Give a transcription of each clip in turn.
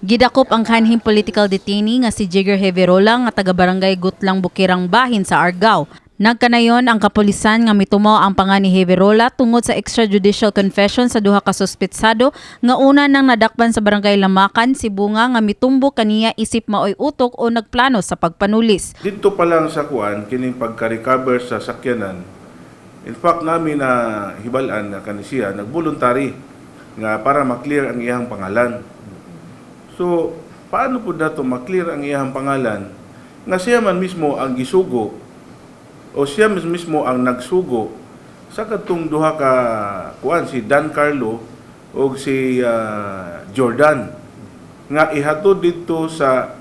Gidakop ang kanhing political detainee nga si Jigger Heverola nga taga Barangay Gutlang, Bukirang Bahin sa Argao. Nagkanayon ang kapulisan nga mitumaw ang panga ni Heverola tungod sa extrajudicial confession sa duha ka suspetsado nga una nang nadakpan sa Barangay Lamakan, Sibunga nga mitumbo kaniya isip maoy utok o nagplano sa pagpanulis. Dito pa lang sa kuan, kining pagka-recover sa sakyanan, in fact namin na hibalan nga kani siya nagvoluntary nga para ma-clear ang iyang pangalan. So, paano pud nato ma-clear ang iyang pangalan nga siya man mismo ang gisugo o siya mismo ang nagsugo sa kadtong duha ka kuan, si Dan Carlo o si Jordan, nga ihatod dito sa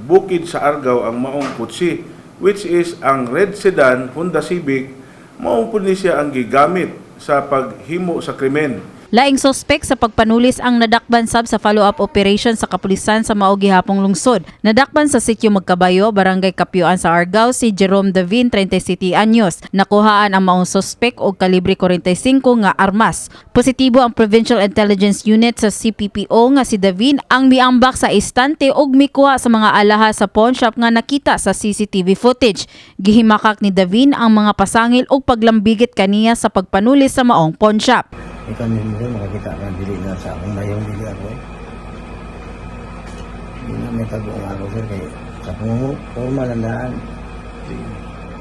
bukid sa Argao ang maong kutsi, which is ang red sedan Honda Civic, mao pud ni siya ang gigamit sa paghimo sa krimen? Laing sospek sa pagpanulis ang nadakban sab sa follow-up operation sa kapulisan sa mao gihapong lungsod. Nadakban sa sitio Magkabayo, Barangay Kapyuan sa Argao si Jerome Davin, 37 anyos. Nakuhaan ang maong sospek og kalibre 45 nga armas. Positibo ang Provincial Intelligence Unit sa CPPO nga si Davin ang miambak sa istante og mikuha sa mga alahas sa pawn shop nga nakita sa CCTV footage. Gihimakak ni Davin ang mga pasangil og paglambigit kaniya sa pagpanulis sa maong pawn shop. Ikaw mismo, sir, makakita ka, dili na sa akong mayong dili ako eh. Hindi na may tago nga ako, sir, kay sa formal ang daan.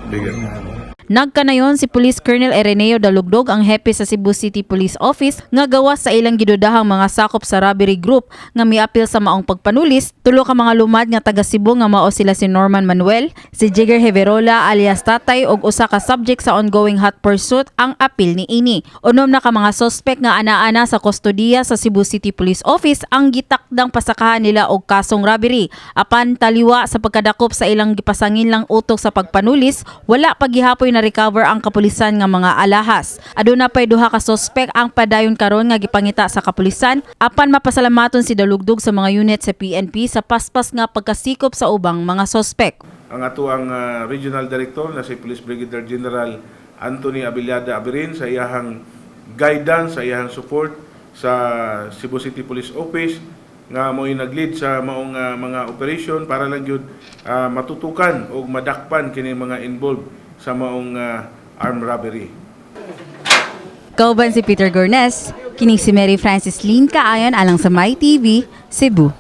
Dili na ako. Nagkanayon si Police Colonel Ereneo Dalugdog, ang hepe sa Cebu City Police Office, nga gawas sa ilang gidudahang mga sakop sa robbery group nga miapil sa maong pagpanulis, tulo ka mga lumad nga taga Cebu nga mao sila si Norman Manuel, si Jigger Heverola alias Tatay ug usa ka subject sa ongoing hot pursuit ang apil niini. Unom na ka mga suspect nga ana-ana sa kustodiya sa Cebu City Police Office ang gitakdang pasakahan nila og kasong robbery. Apan taliwa sa pagkadakop sa ilang gipasanginlang utok sa pagpanulis, wala pa gihapoy na recover ang kapulisan nga mga alahas. Aduna pay duha ka suspect ang padayon karon nga gipangita sa kapulisan, apan mapasalamaton si Dalugdog sa mga unit sa PNP sa paspas nga pagkasikop sa ubang mga suspect. Ang atoang regional director na si Police Brigadier General Anthony Abellada Aberin sa iyahang guidance, sa iyahang support sa Cebu City Police Office nga mo'y nag-lead sa maong mga operation para lang gyud matutukan og madakpan kini mga involved sa maong armed robbery. Kauban si Peter Gornes, kining si Mary Francis Lynn Kaayon alang sa My TV, Cebu.